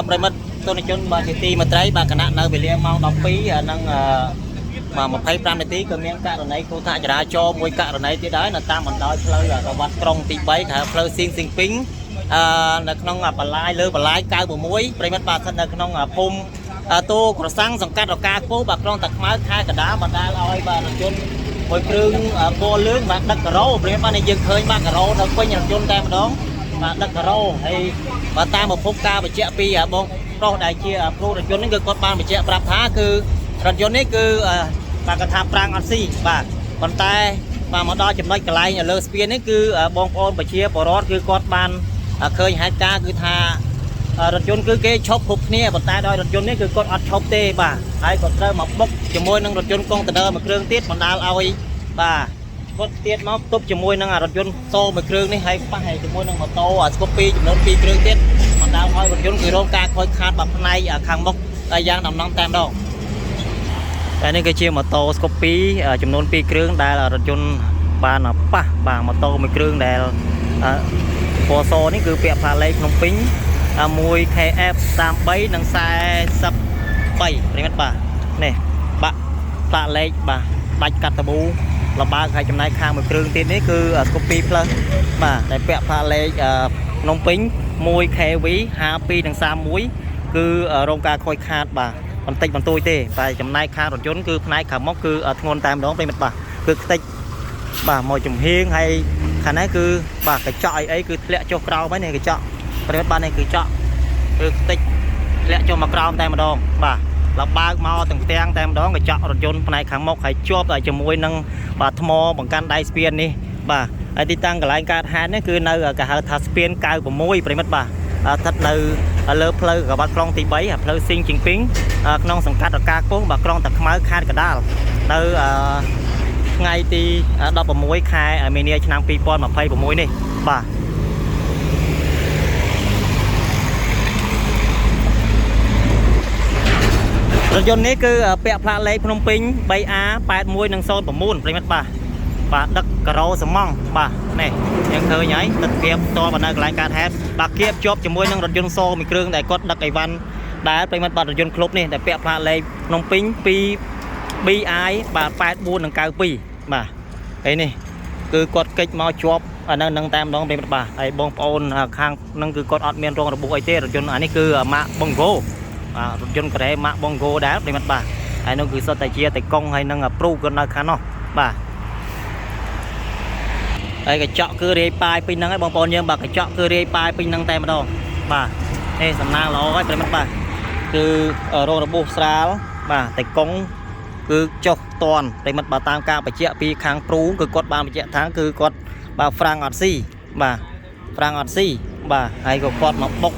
ប្រិមិត្តទនជនបាទជាទីមេត្រីបាទគណៈនៅវេលាម៉ោង12និងបាទ25នាទីក៏មានករណីគ្រោះថ្នាក់ចរាចរណ៍មួយករណីទៀតដែរនៅតាមបណ្ដោយផ្លូវក្រវ៉ាត់ក្រុងទី3គេហៅផ្លូវសៀងសៀងពីងអឺនៅក្នុងបន្លាយលើបន្លាយ96ប្រិមិត្តបាទស្ថិតនៅក្នុងភូមិតូក្រសាំងសង្កាត់រកាខ្ពស់បាទក្រុងតាខ្មៅខេត្តកណ្ដាលបណ្ដាលឲ្យបាទរថយន្តមួយគ្រឿងពណ៌លឿងបាទដឹកការ៉ូប្រិមិត្តបាទនេះយើងឃើញបាទការ៉ូនៅពេញរថយន្តតែម្ដងបាទដឹកការ៉ូហើយបាទតាមប្រភពការបញ្ជាក់ពីបងប្រុសដែលជាគ្រូរថយន្តនេះគឺគាត់បានបញ្ជាក់ប្រាប់ថាគឺរថយន្តនេះគឺបាទគាត់ថាប្រាំងអត់ស៊ីបាទប៉ុន្តែបាទមកដល់ចំណុចកន្លែងលើស្ពាននេះគឺបងប្អូនប្រជាពលរដ្ឋគឺគាត់បានឃើញហេតុការណ៍គឺថារថយន្តគឺគេឈប់គ្រប់គ្នាប៉ុន្តែដោយរថយន្តនេះគឺគាត់អត់ឈប់ទេបាទហើយក៏ត្រូវមកបុកជាមួយនឹងរថយន្តកុងតឺន័រមួយគ្រឿងទៀតបណ្ដាលឲ្យបាទគាត់ទៀតមកទប់ជាមួយនឹងរថយន្តសូមួយគ្រឿងនេះហើយប៉ះហើយជាមួយនឹងម៉ូតូស្គូពីចំនួន2គ្រឿងទៀតបណ្ដាលឲ្យរថយន្តគឺរងការខូចខាតបាទផ្នែកខាងមុខយ៉ាងដំណំតែម្ដង តែនេះគឺជាម៉ូតូស្គូពីចំនួន2គ្រឿងដែលរថយន្តបានប៉ះបាទម៉ូតូមួយគ្រឿងដែលពណ៌សនេះគឺពាក់ផ្លាកលេខភ្នំពេញ 1KF 33និង43ប្រិមិត្តបាទនេះបាក់ផ្លាកលេខបាទដាច់កាត់តប៊ូលបើកហើយចំណែកខាងមួយគ្រឿងទៀតនេះគឺស្គូពី Plus បាទដែលពាក់ផ្លាកលេខភ្នំពេញ 1KV 52និង31គឺរងការខូចខាតបាទបន្តិចបន្តួចទេតែចំណែកខាងរថយន្តគឺផ្នែកខាងមុខគឺធ្ងន់តែម្ដងប្រិមិត្តបាទគឺខ្ទេចបាទមកចំហៀងហើយខាងនេះគឺបាទកញ្ចក់អីអីគឺធ្លាក់ចុះក្រោមហើយនេះកញ្ចក់ប្រិមិត្តបាទនេះគឺចក់គឺខ្ទេចធ្លាក់ចុះមកក្រោមតែម្ដងបាទលបើកមកទាំងផ្ទាំងតែម្ដងកញ្ចក់រថយន្តផ្នែកខាងមុខហើយជាប់តែជាមួយនឹងបាទថ្មបង្កាន់ដៃស្ពាននេះបាទហើយទីតាំងកន្លែងកើតហេតុនេះគឺនៅគេហៅថាស្ពាន96ប្រិមិត្តបាទស្ថិតនៅលើផ្លូវក្រវ៉ាត់ក្រុងទី3ផ្លូវស៊ីងជីងពីងក្នុងសង្កាត់រកាកោះបាទក្រុងតាខ្មៅខេត្តកណ្ដាលនៅថ្ងៃទី16ខែមីនាឆ្នាំ2026នេះបាទរថយន្តនេះគឺពាក់ផ្លាកលេខភ្នំពេញ 3A 81និង09ប្រិមិត្តបាទបាទដឹកការ៉ូសម៉ង់បាទនេះយើងឃើញហើយទិដ្ឋភាពផ្ទាល់នៅកន្លែងកើតហេតុបាទគៀបជាប់ជាមួយនឹងរថយន្តសមួយគ្រឿងដែលគាត់ដឹកអីវ៉ាន់ដែលប្រិមិត្តបាទរថយន្តក្លុបនេះដែលពាក់ផ្លាកលេខភ្នំពេញ2 BI បាទ84និង92បាទហើយនេះគឺគាត់កិច្ចមកជាប់អានៅនឹងតែម្ដងប្រិមិត្តបាទហើយបងប្អូនខាងនឹងគឺគាត់អត់មានរងរបួសអីទេរថយន្តអានេះគឺម៉ាកបងហ្គោបាទរថយន្តការ៉េម៉ាកបងហ្គោដែរប្រិមិត្តបាទហើយនោះគឺសុទ្ធតែជាតៃកុងហើយនឹងព្រូគាត់នៅខាងនោះបាទហើយកញ្ចក់គឺរាយប៉ាយពេញហ្នឹងហើយបងប្អូនយើងបាទកញ្ចក់គឺរាយប៉ាយពេញហ្នឹងតែម្ដងបាទនេះសំណាងល្អហើយប្រិមិត្តបាទគឺរងរបួសស្រាលបាទតៃកុងគឺចុះតន់ប្រិមិត្តបាទតាមការបញ្ជាក់ពីខាងព្រូគឺគាត់បានបញ្ជាក់ថាគឺគាត់បាទហ្វ្រាំងអត់ស៊ីបាទហ្វ្រាំងអត់ស៊ីបាទហើយក៏គាត់មកបុក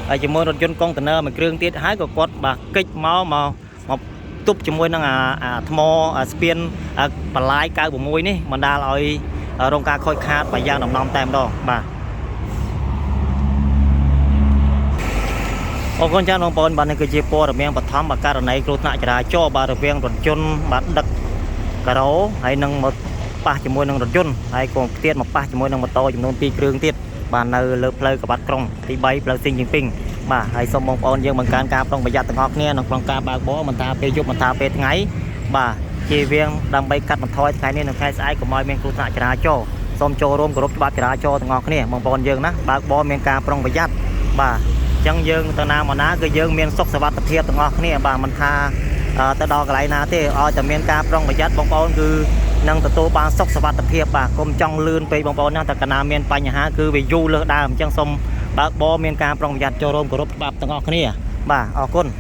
ហើយជាមួយរថយន្តកុងតឺន័រមួយគ្រឿងទៀតហើយក៏គាត់បាទកិច្ចមកមកមកទប់ជាមួយនឹងអាអាថ្មអាស្ពានអាបន្លាយ96នេះបណ្ដាលឲ្យរងការខូចខាតបាទយ៉ាងដំណំតែម្ដងបាទអរគុណចាស់បងប្អូនបាទនេះគឺជាព័ត៌មានបឋមបាទករណីគ្រោះថ្នាក់ចរាចរណ៍បាទរវាងរថយន្តបាទដឹកការ៉ូហើយនឹងមកប៉ះជាមួយនឹងរថយន្តហើយក៏ទៀតមកប៉ះជាមួយនឹងម៉ូតូចំនួន2គ្រឿងទៀតបាទនៅលើផ្លូវក្បាត់ក្រុងទី3ផ្លូវស៊ីងជីងពីងបាទហើយសូមបងប្អូនយើងបង្កើនការប្រុងប្រយ័ត្នទាំងអស់គ្នាក្នុងក្នុងការបើកបរមិនថាពេលយប់មិនថាពេលថ្ងៃបាទជៀសវាងដើម្បីកាត់បន្ថយថ្ងៃនេះនិងថ្ងៃស្អែកកុំឲ្យមានគ្រោះថ្នាក់ចរាចរណ៍សូមចូលរួមគោរពច្បាប់ចរាចរណ៍ទាំងអស់គ្នាបងប្អូនយើងណាបើកបរមានការប្រុងប្រយ័ត្នបាទអញ្ចឹងយើងទៅណាមកណាគឺយើងមានសុខសុវត្ថិភាពទាំងអស់គ្នាបាទមិនថាទៅដល់កន្លែងណាទេឲ្យតែមានការប្រុងប្រយ័ត្នបងប្អូនគឺនឹងទទួលបានសុខសុវត្ថិភាពបាទកុំចង់លឿនពេកបងប្អូនណាតែកាលណាមានបញ្ហាគឺវាយូរលើសដើមអញ្ចឹងសូមបើកបរមានការប្រុងប្រយ័ត្នចូលរួមគោរពច្បាប់ទាំងអស់គ្នាបាទអរគុណ។